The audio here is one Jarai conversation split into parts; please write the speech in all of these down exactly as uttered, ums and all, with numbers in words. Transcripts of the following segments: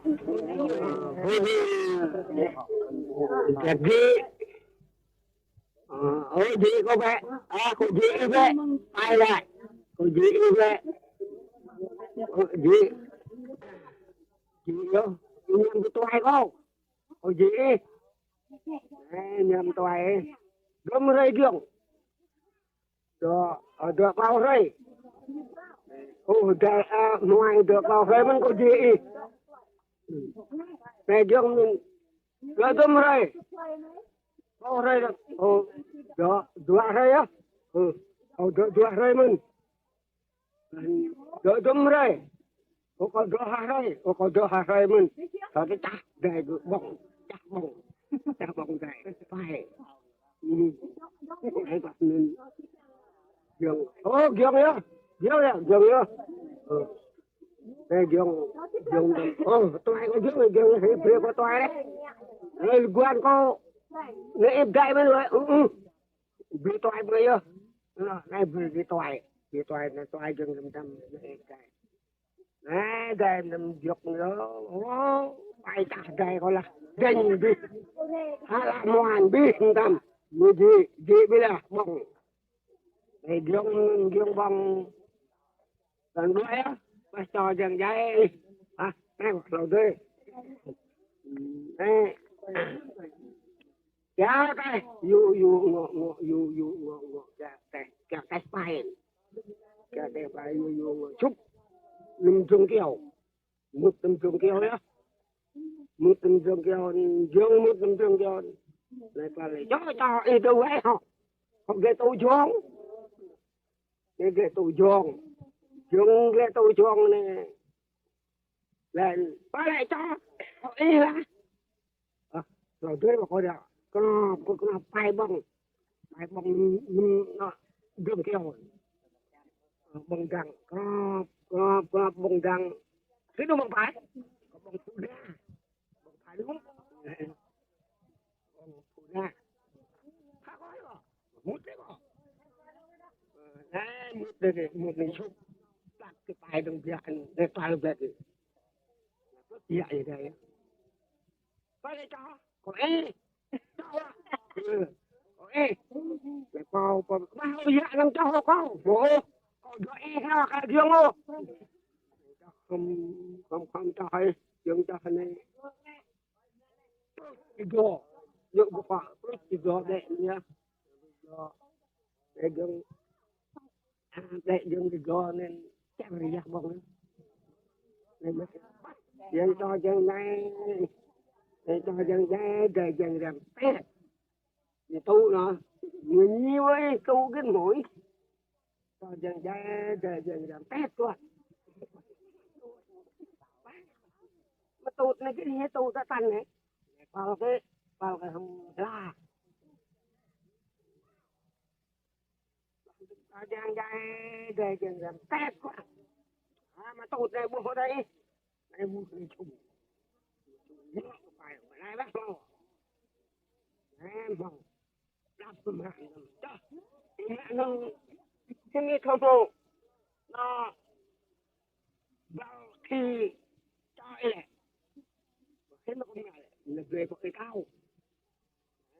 Ơ, ơ, djai kâo bĕ. A, kâo djai ih bĕ. Pai lĕ. Kâo djai ih bĕ. Ơ, djai. Djai yơh. Ih ñăm kơ tuai kâo. Kâo djai ih. Ơ, ñăm tuai ih. Gơ̆m hrơi giŏng. Dŏ, ơ, dŏ klâo hrơi. Ơ, dŏ, a, muai dŏ klâo hrơi mơ̆n kâo djai ih. Anai giŏng mơ̆n. Dŏ gơ̆m hrơi. Klâo hrơi dŏ. Ơ, dŏ dua hrơi yơh. Ơ, ơ, dŏ dua hrơi mơ̆n. Dŏ gơ̆m hrơi. Ơ, kâo dŏ ha hrơi. Ơ, kâo dŏ ha hrơi mơ̆n. Kâo tơčah dai gơ̆ ƀơ̆ng. Čah ƀơ̆ng. Čah ƀơ̆ng dai. Pai. Ơ, giŏng. Ơ, giŏng yơh. Giŏng yơh, giŏng yơh. Ơ. Ơ, giŏng, giŏng. Ơ, tuai kâo giŏng, giŏng, hĭ brơi kâo tuai dêh. Ơ, lơguan kâo. Anai ih dai mơ̆n wơ̆t. Ư, ư. Brơi tuai brơi yơh. Ơ, anai brơi, brơi tuai. Brơi tuai, anai tuai giŏng tăm tăm, anai ih dai. Anai, dai mơnam giŏk yơh. Ơ, pai čah dai kâo lah. Dai bih. Hă lah muan bih tăm. Mơ̆ djai, djai bih lah ƀơ̆ng. Ơ, giŏng, giŏng ƀơ̆ng. Tăn đuaĭ yơh. Ƀah čô jang djai. Hă, anai wơ̆t hlâo dơi. Ơ. Kiăng teh, yŭ, yŭ, ngŏ, ngŏ, yŭ, yŭ, ngŏ, ngŏ, kiăng teh, kiăng teh pai. Kiăng teh pai, yŭ, yŭ, ngŏ, čŭp. Lơ̆m dơ̆ng kyâo. Mŭt lơ̆m dơ̆ng kyâo yơh. Mŭt lơ̆m dơ̆ng kyâo, giŏng mŭt lơ̆m dơ̆ng kyâo. Anai păl lĕ, čô, čô, ih dŏ wai hŏ. Hŏ gleh tŭ jŏng. Anai gleh tŭ jŏng. Jŏng gleh tŭ jŏng anai. Lĕ, păl lĕ čô, hŏ ih lah. A, hlâo dơi ƀă kâo dŏ. Kơnơ̆p, kơ-, kơnơ̆p pai ƀơ̆ng. Pai ƀơ̆ng, mm, nă, dơ̆ng kyâo. Ơ, ƀơ̆ng dăng. Kơnơ̆p, kơnơ̆p, kơnơ̆p ƀơ̆ng dăng. Kơ dŏ ƀơ̆ng pai. Kơ ƀơ̆ng phu đa. Ƀơ̆ng pai dŏ. Ƀơ̆ng phu đa. Hă kâo hă. Mŭt dêh kâo. Ơ, anai mŭt dêh, mŭt anai čŭp. Plăk kơ pai dơ̆ng biă, anai tuai biă dêh. Biă yơh dai. Pai lĕ čô. Kâo ih. Čô lah. Ơ. Kâo ih. Lĕ pô, pô. Ƀah ơi yă anăm čô kâo. Ơ. Kâo dŏ ih hă, kâo giŏng ôh. Khŏm, khŏm, khŏm čô ih. Giŏng čô anai. Pluč tiga. Yơh, ƀu pă. Pluč tiga dêh anai. Dêh giŏng. A, dêh giŏng tiga anŭn čar yah ƀơ̆ng. Anai mă. Yang čô jang dai. Yang čô jang dai, dai jang răm pĕt. Ñu tŭ nă. Ñu ñi wơi tŭ gĭt mơi. Čô jang dai, dai jang răm pĕt tuah. Mă tŭt anai kơ ñu tŭ tơtăn anai. Păl kơ, păl kơ hăng hla. Čô jang dai, dai jang răm pĕt tuah. A, mă tŭt anai ƀuh dai. Anai ƀuh anai čum. Ñu pai, anai ƀah hlâo. Anai ƀah. Đăp mă anŭn. Čah. Mă anŭn. Sini thâo hlâo. Nă. Ƀă khi čô ih lĕ. Khi nă kơ mă lĕ. Nă blơi pơ ih kâo.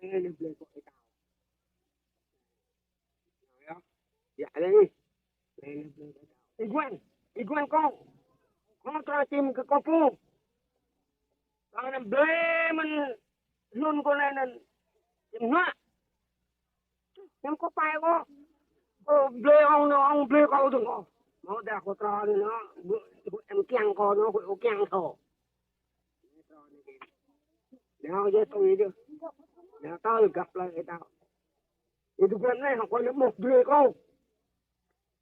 Ơ, nă blơi pơ ih kâo. Yă, yă lĕ. Ih guan, ih guan kâo. Kâo trŏ čim kơ kâo pô. Kâo anăm blơi mơ̆n hlŭn kâo anai anŭn. Čim hnuă. Anăm kâo pai kâo. Kâo blơi ŏng anŭn, ŏng blơi kâo dơ̆ng kâo. Mơ̆ dah kâo trŏ anŭn nă, ƀu, ƀu em kiăng kâo nă, ƀu kiăng kâo. Nao yơh tui yơh. Nao tơl găp lơi ih tao. Ih tơ guan anai hŏ kâo anăm ƀuh blơi kâo.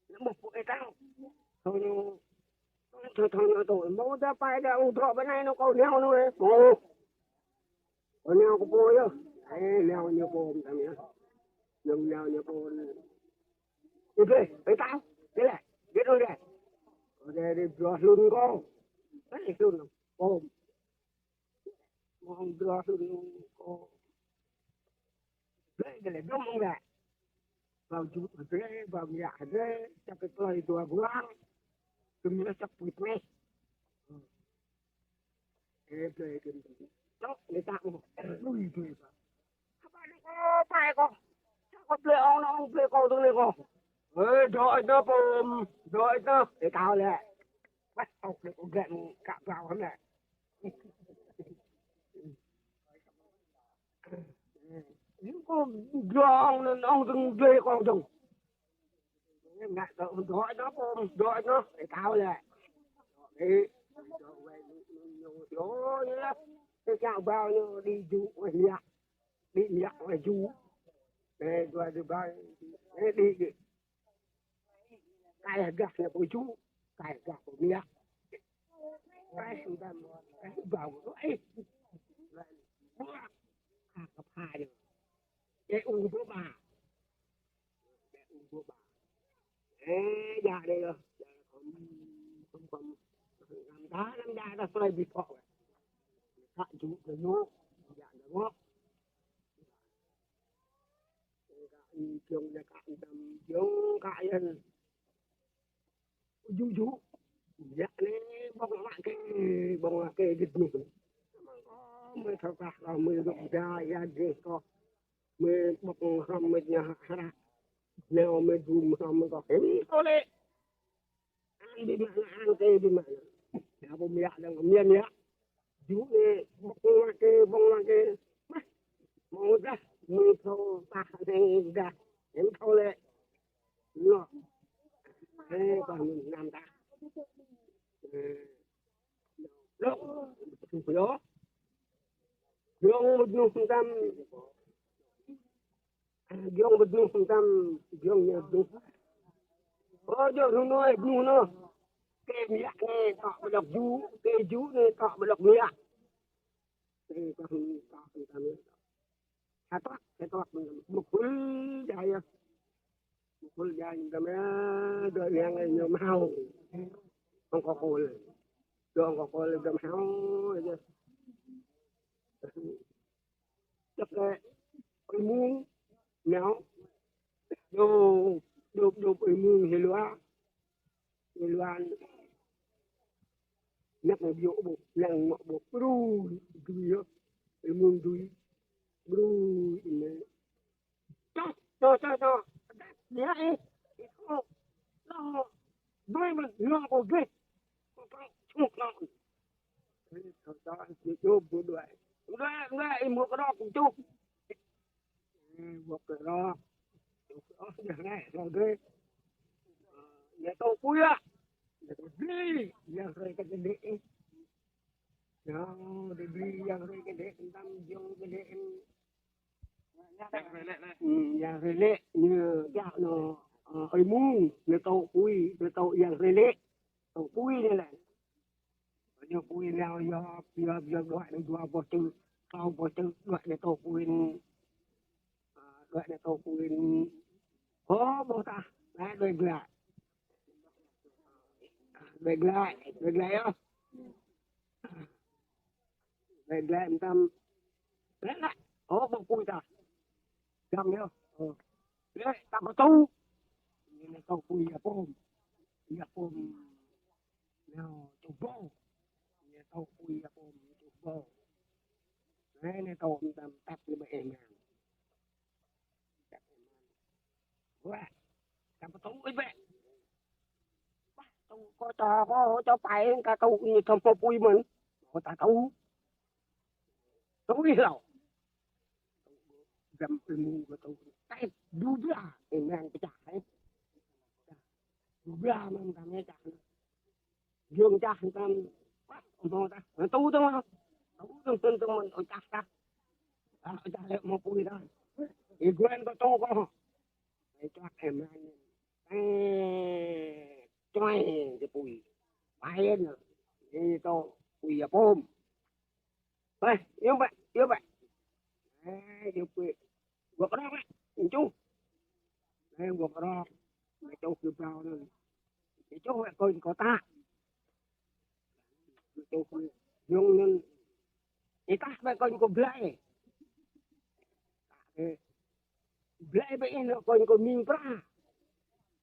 Anăm ƀuh pô ih tao. Thâo ñu. Thâo, thâo ñu tui. Mơ̆ dah pai dah ung drŏ ƀơi anai nă kâo nao nă. Ơ. Kâo nao kơ pô yơh. Ơ, nao ñu pô mơtam yơh. Ñu nao ñu pô. Ih blơi, ih tao. Ih lĕ. Ih tui lĕ. Kâo dai ih blơi hlŭn kâo. Ơ, hlŭn. Pô. Mơ̆ng dua hlŭn kâo. Blơi kơ lĕ dŏm mơ̆ng lĕ. Ƀâo jŭ hơdrơi, ƀâo mơyă hơdrơi, čăp kơ klơi dua guang. Tơm yơh čăp pui tmeh. Ê, blơi kơ. Čŏk, lĕ ta ôh. Lui, lui, lui. Apa ni kâo, pai kâo. Sa kâo blơi ong, ong blơi kâo tơ lĕ kâo. Ê, dŏ ih nao pôm, dŏ ih nao. Ê, kâo lĕ. Wah, ong blơi kâo gak kơ bao lĕ. Ñu kâo dŏ ong, ong tơ blơi kâo dŏng. Ngă dŏ, dŏ ih nao pôm, dŏ ih nao. Ê, kâo lĕ. Ê, dŏ wai ñu, ñu, ñu, dŏ ñu lĕ. Ê, kâo bao ñu đi djŭ wai miak. Đi miak wai djŭ. Ê, dua djŭ bao. Ê, đi, đi. Kaih gah ñu pô djŭ. Kaih gah pô miak. Kaih sŭ dăm. Kaih bao. Ê. Buah. Ha, kơ pha ñu. Ê, ung bơ ba. Ê, ung bơ ba. Ê, djă đơi yơh. Djă khŏm, khŏm, khŏm. Năm đa, năm đa, đa sơlơi ƀĭ pŏk. Kă djŭ kơ ñu. Djă đơi ngŏ. Kă, jŏng djă kă, dăm jŏng kă yơh. Djŭ djŭ. Djă anai ƀơ̆ng mă kơ, ƀơ̆ng mă kơ git ñu. Mơi thâo kah kâo, mơi dŏ da, ia gih kâo. Mơi ƀơ̆ng hrŏm mơi ña hră. Nao mơi dŭm hrŏm mơi kâo. Hĭ kâo lĕ. An ƀĭ mă anai, an kơ ƀĭ mă anai. Ia pô mă dơ̆ng mă mă. Djŭ anai, ƀơ̆ng mă kơ, ƀơ̆ng mă kơ. Mă. Mơi dah, mơi thâo kah anai dah. Hĭ kâo lĕ. Lŏ. Ê, kâo anŭn năm ta. Ê. Lŏ. Lŏ. Giŏng mơnuih tăm. Giŏng mơnuih tăm. Giŏng ñu mơnuih. Ơ, djơ̆ mơnuih, mơnuih anŭn. Kơ miak anai tŏ ƀlŏk djŭ, kơ djŭ anai tŏ ƀlŏk miak. Ê, kâo anŭn tŏ tăm. Sa tuăk, sa tuăk, mơkul jai yơh. Mơkul jai ñu tăm yơh, dŏ yang ñu mơhao. Ong kơ kol. Dŏ ong kơ kol ñu mơhao yơh. Čăp lĕ, ơi mung, nao. Dŏ, dŏ, dŏ ơi mung hê lua. Ê luan. Năk mă biô ƀô̆, năk mă ƀô̆, brui, dui yơh. Ê mung dui. Brui, ih nao. Čŏk, čŏk, čŏk, čŏk. Ia, ê. Ih, čŏk. Čŏk. Dui mă, nao kơ gih. Čŏk, čŏk, čŏk. Ê, čŏk, čŏk, ih čŏk, ƀu dui. Dui, dui, ih mă kơ dŏ, čŏk. Ê, ƀu kơ dŏ. Čŏk, čŏk, ih nao, nao gih. Ih tŏ apui ah. Ih tŏ apui. Ih hrơi kơ dêh. Yơh, dêh, yơh, hrơi kơ dêh, tăm jŏng kơ dêh. Yơh, hrơi lĕ, lĕ. Ư, yơh, hrơi lĕ, ñu, yơh, ñu, ơ, ơi mung, ñu tŏ apui, ñu tŏ yơh, hrơi lĕ. Tŏ apui ñu lĕ. Ñu apui nao, yơh, yơh, yơh, đuaĭ, đuaĭ, dua boh čư̆, klâo boh čư̆, đuaĭ, ñu tŏ apui, ơ, đuaĭ, ñu tŏ apui. Ơ, boh tah, lĕ, đuaĭ glaĭ. Đuaĭ glaĭ, đuaĭ glaĭ yơh. Đuaĭ glaĭ mơtam. Lĕ, lĕ. Ơ, ƀu apui tah. Dăm yơh. Ơ. Lĕ, ta pơtŭ. Ñu tŏ apui ia pôm. Ia pôm. Ñu čuh ƀâo. Ñu tŏ apui ia pôm, ñu čuh ƀâo. Lĕ, ñu tŏ mơtam tăp ñu ƀơi ih ngan. Wah, ta pơtŭ ih bĕ. Wah, tŭ kâo čô, kâo čô pai, ta tŭ ñu tơm pô apui mơ̆n. Kâo ta tŭ. Tŭ ih hlâo. Dăm ih mung kâo tŭ. Taih, dua blah, ih mơ̆n pơčah, ih. Dua blah mơ̆n kâo pơčah. Giŏng čah tăm, wah, hmâo tah. Tŭ tơ̆ng mơ̆n. Tŭ tơ̆ng, tơ̆ng, tơ̆ng mơ̆n, ơi čah tah. Ah, ơi čah lĕ hmâo apui tah. Ih guan kơ tŭ kâo. Ơi čah em rang. Ê, čuai kơ apui. Pai anŭn. Ih tŏ apui ia pôm. Ê, yơh bĕ, yơh bĕ. Ê, yơh bĕ. Guăk rơ̆k bĕ. Čuh. Ê, guăk rơ̆k. Mơi čuh kơ ƀâo anŭn. Mơi čuh bĕ kơ kâo tah. Mơi čuh kơ yŏng anŭn. Ih tah bĕ kơ kâo blai. Ê, blai bĕ ih nao kơ kâo ming pra.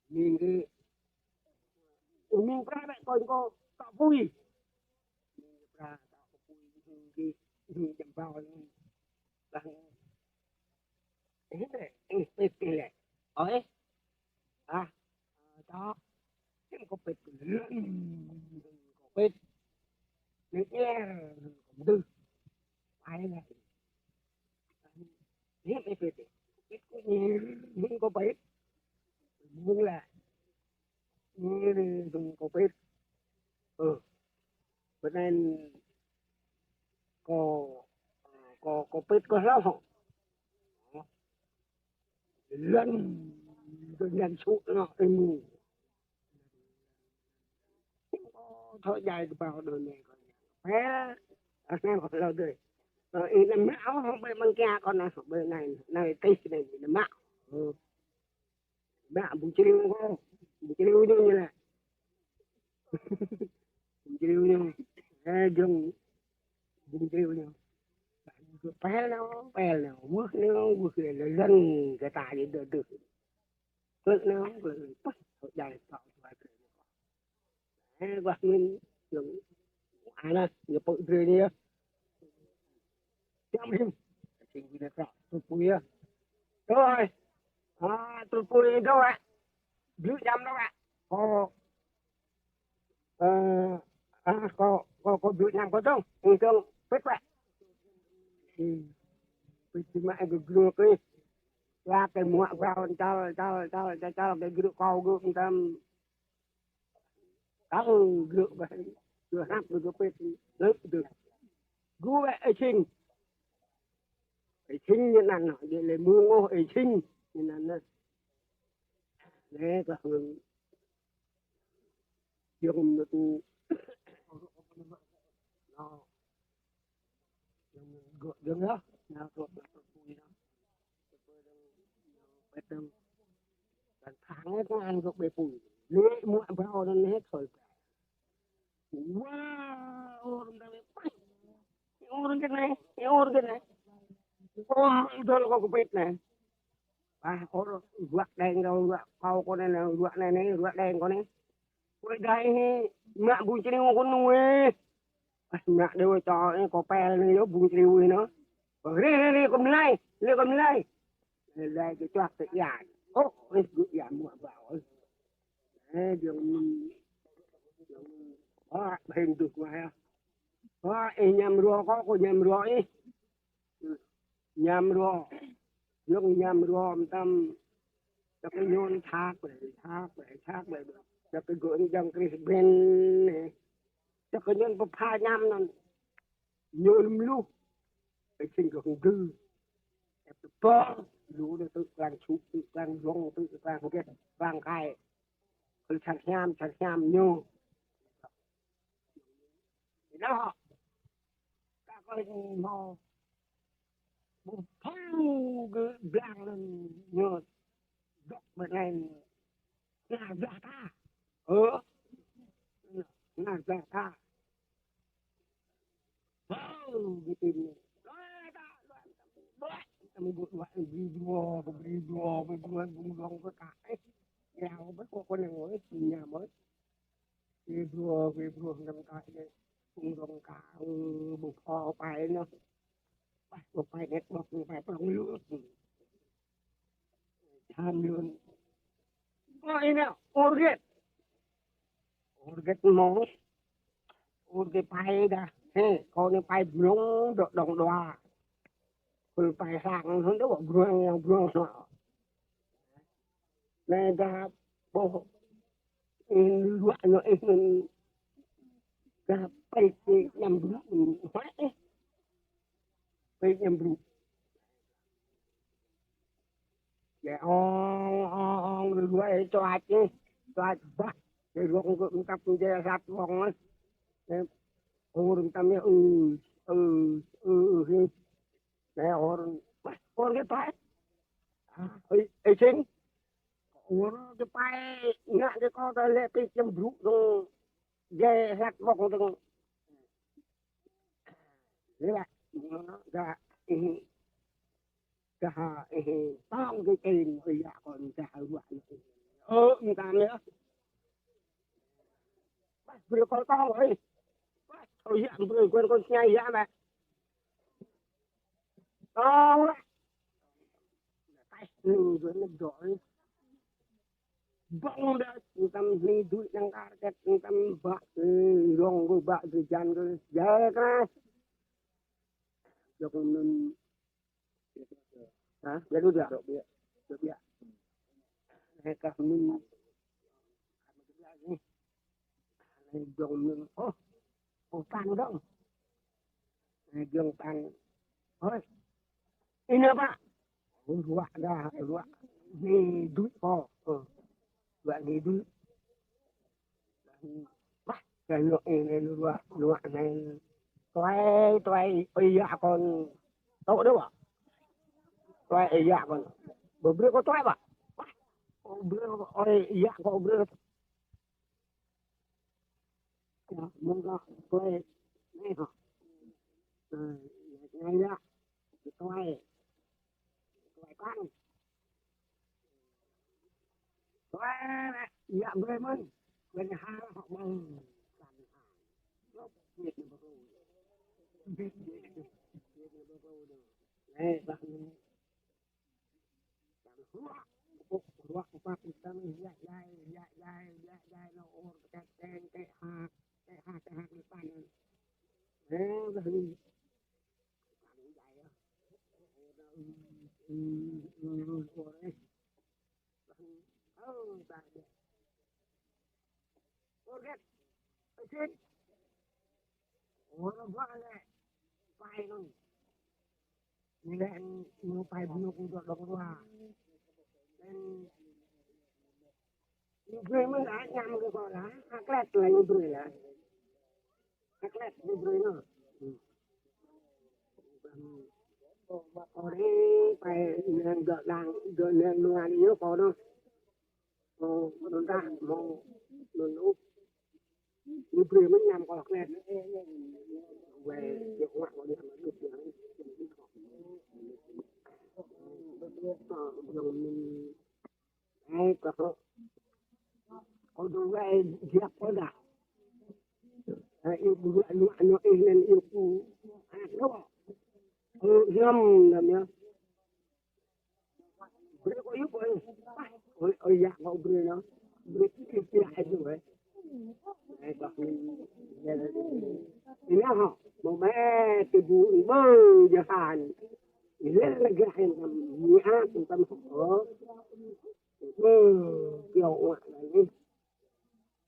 Ming kơ. Ơ, ming pra bĕ kơ kâo tŏ apui. Ming pra tŏ apui. Ñu jăm bao. Bang. Ih, ih, pit ih lĕ. Ơ, ih. Ah, to. Hiư̆m kâo pit lĕ. Kâo pit. Ñu ñer, kâo mdưh. Ai lĕ. Hiư̆m ih pit. Pit kâo ñer, hiư̆m kâo pit. Mơ̆ng lĕ. Ñer, hiư̆m kâo pit. Ơ. Bơnai kâo, kâo, kâo pit kâo hlâo. Lăn, kâo ñăn sŭ nao ih mơ̆ng. Thâo djai kơ bao đôi ne kâo. Pĕ, ah, nao kâo hlâo dơi. Ơ, ih năm mă ôh, ƀơi măng kia kâo nao, ƀơi anai, anai tih anai, ih năm mă. Ơ. Mă bung čriu kâo, bung čriu ñu ñu lĕ. Bung čriu ñu. Ơ, jrŏng bung čriu ñu. Pĕl nao, pĕl nao, wơh nao, wơh nao, lăn kơ ta ñu dơ̆ dơ̆. Klơ̆ nao, klơ̆ nao, pơh, thâo djai, thâo djai. Ơ, wah min, jrŏng, anai, ñu pơ̆ drơi ñu. Jăm him. Sing bơnai trŏ, tŭ pui yơh. Rồi. À, tŭ pui đâu ạ? Blŭ jăm đâu ạ? Kâo, ơ, à, kâo, kâo, kâo blŭ jăm kâo dong. Ih dong, pit wă. Ih, pit mă gơ̆ gơ̆ kơ. Yua kơ muă gao, chal, chal, chal, chal, chal, kơ gơ̆ kâo gơ̆ mtam. Kâo gơ̆ ƀă, gơ̆ hrăp gơ̆ pit, gơ̆ dơ̆. Gơ̆ ƀă ê Sing. Ê Sing ñu anăn, djơ̆ lĕ mơ̆ng ôh ê Sing ñu anăn. Lĕ kơ hơ̆ng. Jơ̆ng ñu tŭ. Nó. Jơ̆ng, jơ̆ng yơh, ñu tŭ, tŭ pui yơh. Tŭ pui dơ̆ng, pet dơ̆ng. Kan thang ih tơngan gơ̆ ƀơi pui. Lĕ muă bao anăn ih thoi. Wah, ôr anăn ƀai. Ôr kơ anai, ôr kơ anai. Ôm dơ̆l kâo kơ pit anai. Bah, ôr, ruă đeng kâo, ruă kâo kơ anai, ruă anai anai, ruă đeng kâo anai. Ôi, dai hi, mă bung čriu kâo nui. Ah, mă đeo čô, ơ, kâo pĕl anai yơh, bung čriu anai. Ơ, rê, rê, rê, kâo mlai, rê, kâo mlai. Rê, lai kơ čuak kơ ia. Ơ, ơ, gơ̆ ia muă bao. Ơ, jơ̆ng, ơ, ƀing dŭ kơ ai. Ơ, ih ñăm ruă kâo, kâo ñăm ruă ih. Ñăm ruă. Jơ̆ng ñăm ruă mtam. Čơkơ ñu thak ƀai, thak ƀai, thak ƀai. Čơkơ gơ̆ jăng krih ƀen anai. Čơkơ ñu pơpha ñăm anăn. Ñu lăm luh. Ê Sing gơ̆ hơ̆ng gơ̆. Ep tơpơ̆ng. Lu anai tŭ klang čŭk, tŭ klang jŏng, tŭ klang hơget, klang kai. Kơ čar hiam, čar hiam ñu. Ñu hŏ. Kâo kơ ñu hmâo. Ƀu thâo kơ blang anăn ñu dŏ ƀơi anai. Nao blah ta. Ơ. Nao blah ta. Thâo kơ tim. Đuaĭ ta, đuaĭ ta. Đuaĭ ta, mơ̆ ƀu đuaĭ, ƀu đuaĭ, ƀu đuaĭ, ƀu đuaĭ, ƀu đuaĭ kơ ta. Ơ. Yua ƀơi kâo kơ anai ngui, ñu mơ̆. Kơ bruă, kơ bruă ngăm kơ kơ phung rong kơ, ơ, ƀu phô pai anŭn. Ƀu phô pai net, ƀu phô pai prong lu. Tham lu. Ơ, anai, ôr hơget. Ôr hơget mơ̆. Ôr hơget pai dah. Hê, kâo anai pai blung, dŏ dŏng dua. Kơ pai hlang, hơn dŏ bruă, bruă. Anai dah ƀuh, ih luă ñu ih anŭn dah pĕ kơ ñăm brŭ, huă ih. Pĕ ñăm brŭ. Yơh ong, ong, ong, luă ih čuač ih, čuač bah. Yơh rong kơ mtăp mjĕ sat wong ih. Yơh ur mtam yơh, ư, ư, ư, ư, ư. Anai ur, ur kơ pai. Ơ, ơ, Sing. Ur kơ pai, ngă kơ kâo ta lĕ pĕ čem brŭ dong. Jĕ hlăk bŏk dong. Lĕ, gah, ih, gah, ih, tong kơ čen, ih, yă kâo, ih, gah, ruă, ih. Ơ, ih, tam yơh. Bah, brơi kâo tong, ih. Bah, ih, yă, brơi kâo, kâo ñai yă, bah. Năk dŏ. Băng đa, tăm ni dui năng kar ket, tăm bă, rong gơ bă gơ jan gơ, jai kras. Jok nun. Ha, jadu dia. Jok dia. Jok dia. Hei kah nun. Hei jong nun. Oh. Oh, pang dong. Hei jong pang. Ôi. Ina bă. Ôi, ruă dah, ruă. Ni dui ko. Ruă ni dui. Bah, kơ ñu ih anai ñu ruă, ñu ruă anai. Tuai, tuai, ơi yă kâo. Tŏ đơ bă. Tuai, ơi yă kâo. Bơ brơi kâo tuai bă. Bah, ơi brơi, ơi yă kâo brơi. Yă, mơ̆ng kâo tuai. Anai hŏ. Ơi yă, tuai. Tuai kâo. Tuai, yă brơi mơ̆n. Brơi hal hŏ mơ̆n. Ê, bă ni. Ruă, ruă, ruă, ruă, yă jai, yă jai, yă jai, nao ur, kĕ, kĕ, kĕ hak, kĕ hak, kĕ hak, kĕ pan. Ê, bă ni. Ñu brơi mơ̆n dah, ñăm kơ kâo lah, hak lĕt lah ñu brơi lah. Hak lĕt ñu brơi nao. Ơ, ri, pai nang dŏ đang, dŏ nang nuan ñu kâo nao. Kâo nao dah, mơ̆ng nun ŭp. Ñu brơi mơ̆n ñăm kâo hak lĕt. Wai, jŏk ngă kâo ñăm ŭp. Ơ, jong min. Ai, kâo, kâo dŏ wai giăp kâo dah. Ai, iâu ƀu ruă, ruă, ruă, ih anŭn iâu ku. Ai, kâo. Ơ, hiam, đam yă. Brơi kâo iâu, ơi. Ơi, ơi yă kâo brơi nao. Brơi kâo iâu, ai, kâo, ơi. Ai, kâo, ih, ih, ih. Ih, ih, hŏ. Mơ̆ mĕ, tơbu, ih, mơ̆ng, jơhan. Ih, ih, ih, gah, ih, tăm, ih, ah, ih, tăm, hŏ. Ơ, kiaŏ uă lĕ anai.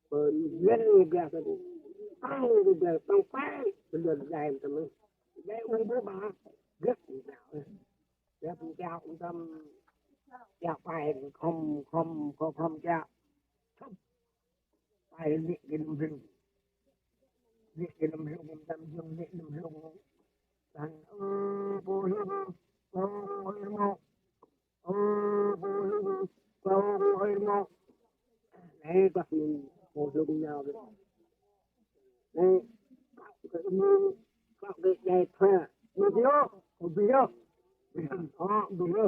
Pơ lĕ gah kơ. Păng gah, păng păng. Pơ lĕ gah tăm. Gah u bơ ba. Gah u bơ. Gah pơ kiaŏ tăm. Kiaŏ pai khŏm, khŏm, khŏm, khŏm kiaŏ. Pai lĕ kơ lăm hlung. Lĕ kơ lăm hlung tăm jong lĕ lăm hlung. Tăm, ơ, pô hlung. Pô hlung. Ơ, pô hlung, pô hlung, ơi mơ̆. Ê, kâo min, pô hlung nao kơ. Ê, kâo kơ min, kâo kơ jai thua. Bơ biô, bơ biô. Ơ, bơ biô.